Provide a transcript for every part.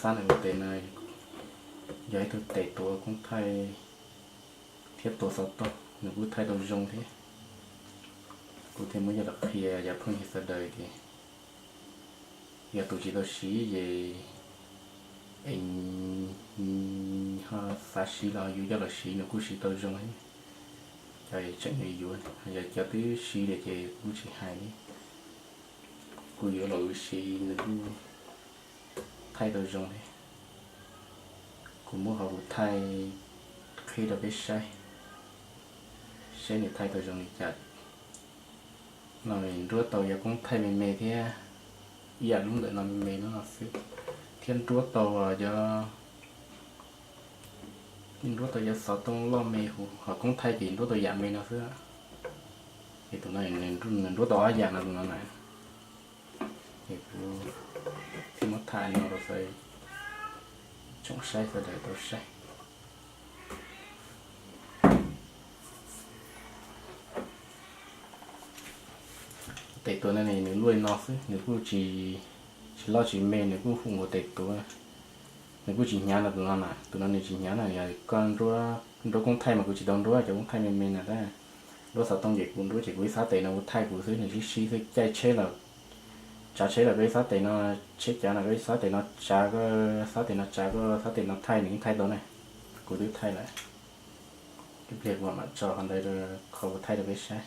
Tab ntawm tes no yog ib tug tes tuav koob thaij thiab tuav xov tooj, nws kuj thaij tau zoo thiab. Kuv thiaj muab coj los qhia cov phooj ywg sawv daws tias yog tus tsis tau siv ces es ho xav siv los yus coj los siv nws kuj siv tau zoo thiab. Cov tseem yuav yuav, yog cov twb siv lawm ces kuv tsis hais li. Kuv yuav los kuv siv nws kuj thaij tau zoo thiab. Kuv muab qhov kuv thaij qhib rau peb saib, saib nws thaij tau zoo li cas. No nruab tau yog koob thaij me me thiab, ib yam lub ntawm no me me no xwb, thiab nruab tau cov, nruab tau cov xov tooj loj me huv, ho koob thaij ces nruab tau yam me no xwb. Es tus no nws nruab tau ob yam no tus no na. Es kuv thiaj muab thaij no rau sawv tsoom saib sawv daws tau saib. Tes tuav no nws luaj li no xwb, nws kuj tsis, tsis loj tsis me, nws kuj hu nkaus tes tuav. Nws kuj tsis hnyav no tus no na, tus no nws tsis hnyav na, yog koj nruab koob thaij mas kuv tsis tau nruab cov koob thaij me me na tab. Nruab xov tooj ces kuv nruab ces kuv ib xab tes no kuv thaij kuv xwb, nws sib sib xwb, caij tsheb los, tsav tsheb los koj ib xab tes no, tsheb cav no koj ib xab tes no tsav, koj xab tes no tsav, koj xab tes no thaij nws yeej thaij tau ne. Kuv twb thaij lawm, ib pliag kuv mam tso qhov ntawd, qhov kuv thaij rau peb saib.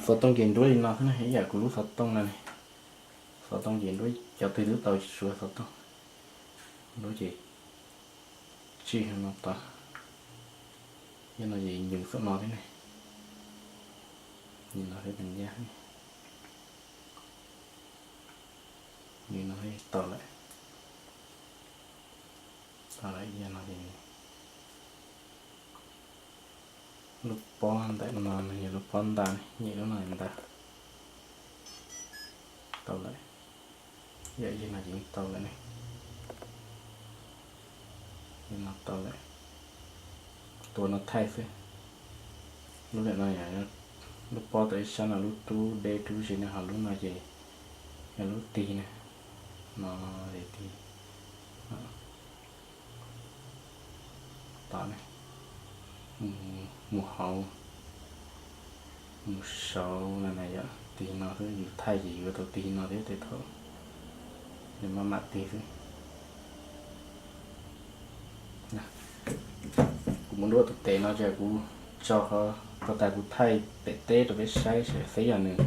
Xov tooj ces nruab li no xwb na, ib yam kuv lub xov tooj no ne. Xov tooj ces nruab, cov twg twb tau suav xov tooj, nruab ces tsij no tod, yog no ces nyeem xom no thiab ne, nyeem no thiab ncaj, nyeem no tau lawm, tau lawm, yog no ces lub pob ntawm no yog lub pob nta, nyem lub no nta, tau lawm, yog no ces tau lawm ne, no tau lawm, tuav no thaij xwb. Lub ntawm no yog lub pob tau ib sab no lub rub deb rub ze ne, ho lub no ces yog lub tig ne, no ces tig, tom ne, mus hauv, mus saud no na yom, tig no xwb, yus thaij ces yuav tau tig no thiab tej thaum, nws maj mam tig xwb. Kuv muab nruab tus tes no ces kuv tso qhov ko tas kuv thaij pem teb rau peb saib seb yog nws,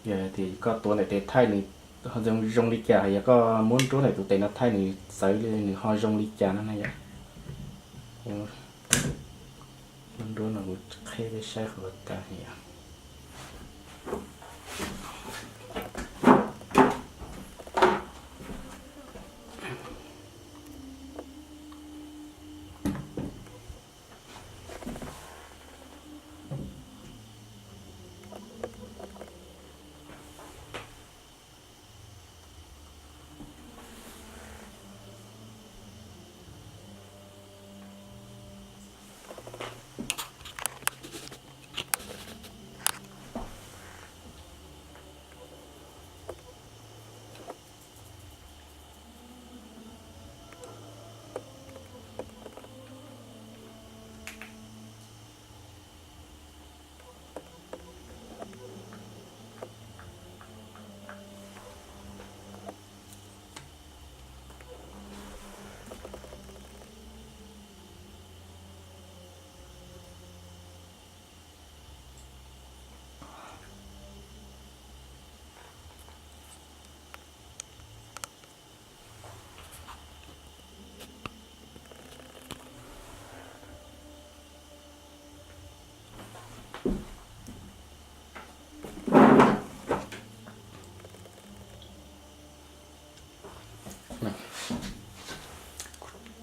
yog tias koj tuav ntawm tes thaij nws ho zoo zoo li cas, yog koj muab nruab ntawm tus tes no thaij nws txawv li nws ho zoo li cas no na yom. Muab nruab no kuv qhib peb saib qhov ko tas yom.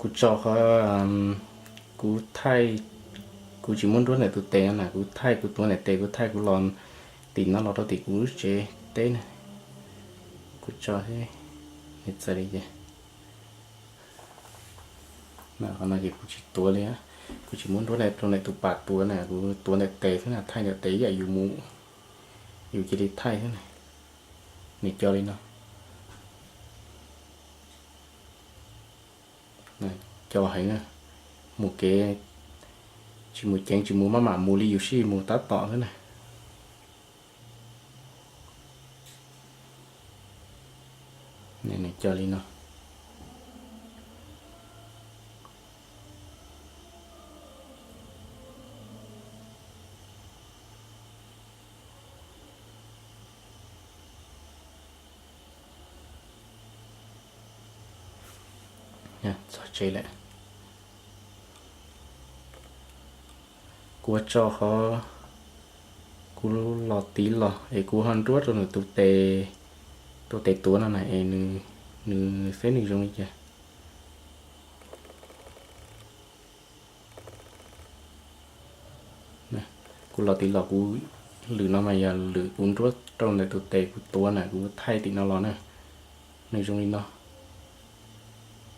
Kuv tso qhov, kuv thaij, kuv tsis muab nruab ntawm tus tes no na, kuv thaij kuv tuav ntawm tes kuv thaij kuv los tim no los rau tim kuv lub tsev teb na. Kuv tso seb nws txawv li cas. Qhov no ces kuv tsis tuav li, kuv tsis muab nruab rau ntawm tus pas tuav na, kuv tuav ntawm tes xwb na, thaij ntawm tes ib yam yus mus, yus cia li thaij xwb na. Nws co li no. Co heev na, mus kev tsis mus ceev tsis mus maj mam mus li yus sij mus tab tom xwb na. Nws co li no. Txog tsev lawm. Kuv tso qhov, kuv los tiv los es kuv ho nruab rau nws tus tes, tus tes tuav no na es nws xeb nws zoo li cas. Kuv los tiv los kuv, lwm no mas yog lwm kuv nruab rau ntawm tus tes kuv tuav na, kuv thaij tim no los na. Nws zoo li no,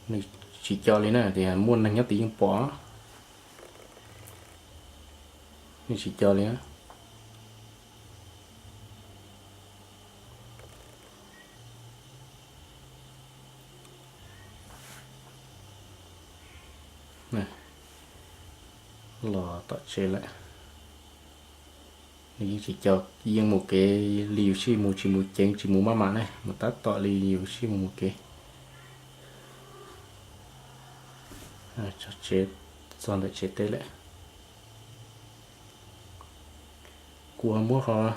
nws tsis co li na, tias muaj neeg nyob tid yeej pom. Nws tsis co li na. Los tom tsev lawm. Nws yeej tsis co, yeej mus kev li yus sij mus, tsis mus ceev tsis mus maj mam na, mus tab tom li yus sij mus mus kev. Tso tsev, txog ntawm tsev teb lawm. Kuv ho muab qhov,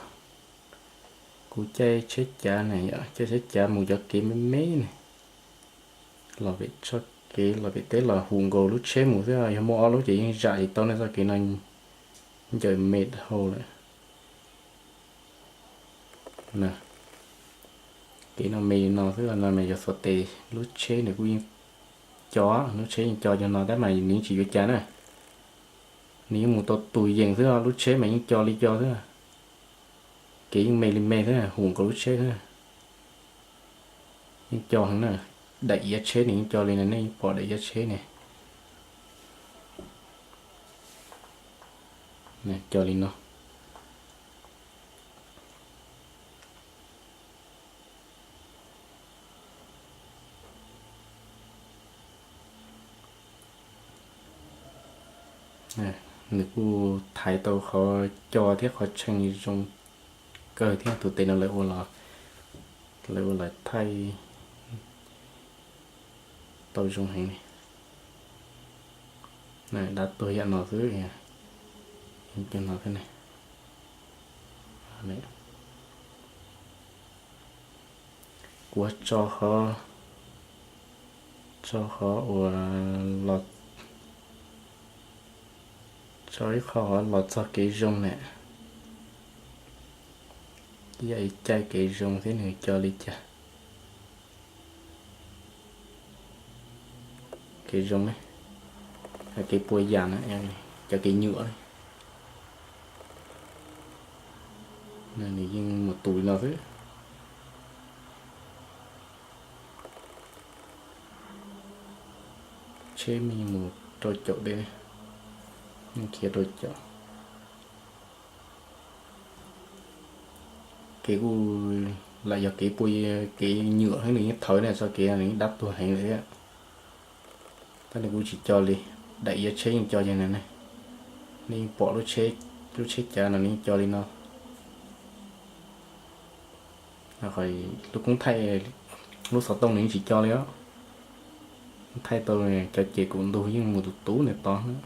kuv caij tsheb cav na, caij tsheb cav mus cov kev me me na, los pem txoj kev los pem teb los hum nkaus lub tsheb mus xwb, yog muaj ob lub ces yeej zam tsis tau ne, txoj kev no ncaws me dhau lawm. Kev no me li no xwb no mas yog xuas tes lub tsheb nws kuj yeej co, lub tsheb yeej co cov no tab mas nws yeej tsis yuav cas na. Nws yeej mus tau tus yees xwb, lub tsheb mas yeej co li co xwb. Kev yeej me li me xwb, hum nkaus lub tsheb xwb. Yeej co heev na, daim iav tsheb nws yeej co li no, nej yeej pom daim iav tsheb ne. Co li no. Nws kuj thaiv tau qhov co thiab qhov tshee zoo kawg thiab, tus tes no lawv ua los, lawv ua los thaij tau zoo heev li. Dab tuag yam no xwb, cov no thiab ne. Kuv tso qhov, tso qhov uas los, tso ib qho los txog kev zoo na. Yog ib caij kev zoo thiab nws co li cas. Kev zoo ne, kev pua yas na, cov kev nyuam ne, nws yeej mus tus li no xwb. Tsheb me mus rau caum dej, khiav rau caum. Kev kuj lam yog kev pua, kev nyuam thiab nws yeej thawv na, txoj kev nws yeej dab tuag heev li thiab. Tab nws kuj tsis co li, daim iav tsheb yeej co li no ne. Nej yeej pom lub tsheb, lub tsheb cav no nws yeej co li no. Lub koob thaij, lub xov tooj nws yeej tsis co li os. Thaij tau cov ces kuv ntug yeej mus tus tub ntawd tod.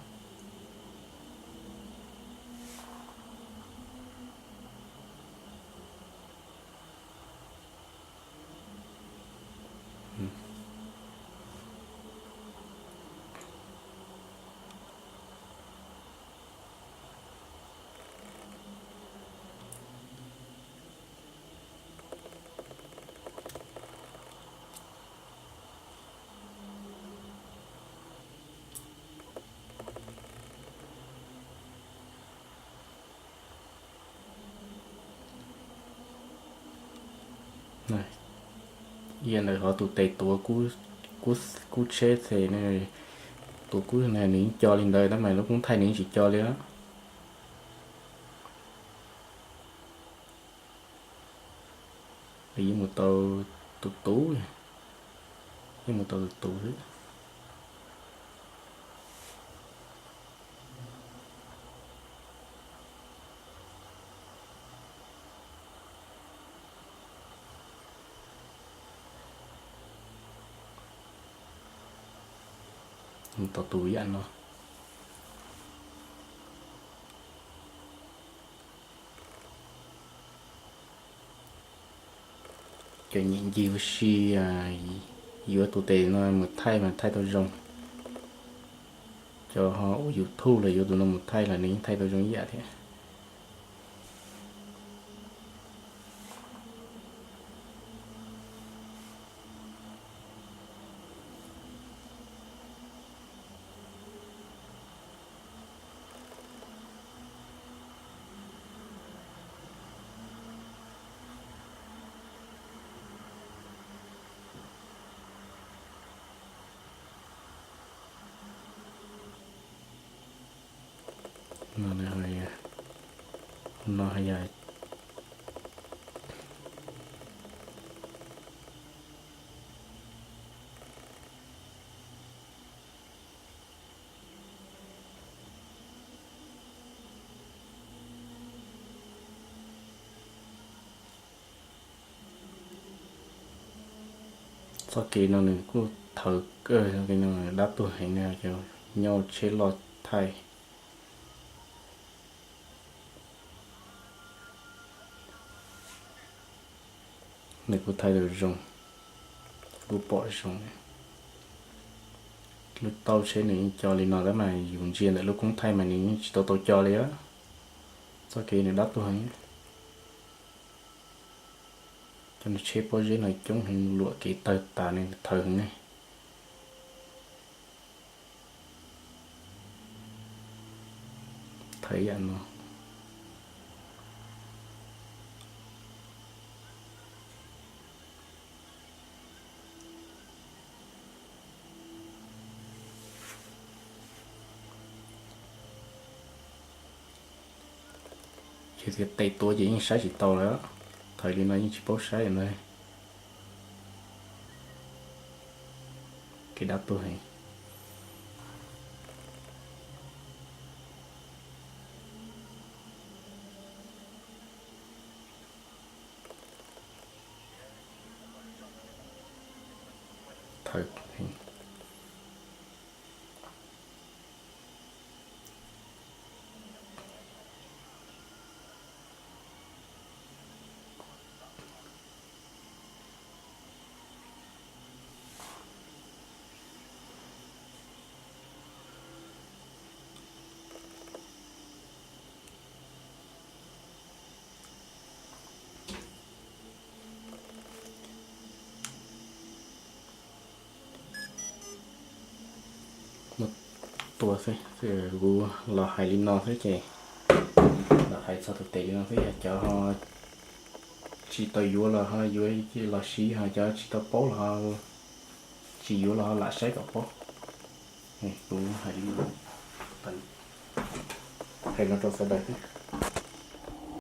Ib yam ntawd ho tus tes tuav kub tsheb ces, tuav kub na nws yeej co li ntawd tab mas lub koob thaij nws yeej tsis co li os. Nws yeej mus tau tus tub, yeej mus tau tus tub xwb. Tau tus yam no. Cov nyiam ncig ua si yuav tus tes no mus thaij mas thaij tau zoo. Cov ho ua YouTube los yuav tus no mus thaij los nws yeej thaij tau zoo ib yam thiab. No yog Txoj kev no nws kuj thawv kawg, txoj kev no dab tuag heev na, nyob tsheb loj thaij. Nws kuj thaij tau zoo, kuj pom zoo. Lub taub tsheb nws yeej co li no tab mas yus ntsia ntawm lub koob thaij mas nws yeej tsis tau tau co li. Txoj kev nws dab tuag heev. Cov tsheb pob zeb no coob heev, luam kev tawg tas, nws thawv heev ne. Thawv yam no. Ces tias tes tuav ces yeej saib tsis tau lawm. Thawv li no yeej tsis paub saib na. Kev dab tuag heev. Thawv heev. Tua xwb, kuv los hais li no xwb ces, los hais txog tus tes li no xwb, yog cov ho tsis tau yuav los ho yuav los siv, ho cov tsis tau paub los ho tsis yuav los ho lam saib kom paub. Kuv hais li no, hais no rau sawv daws xwb.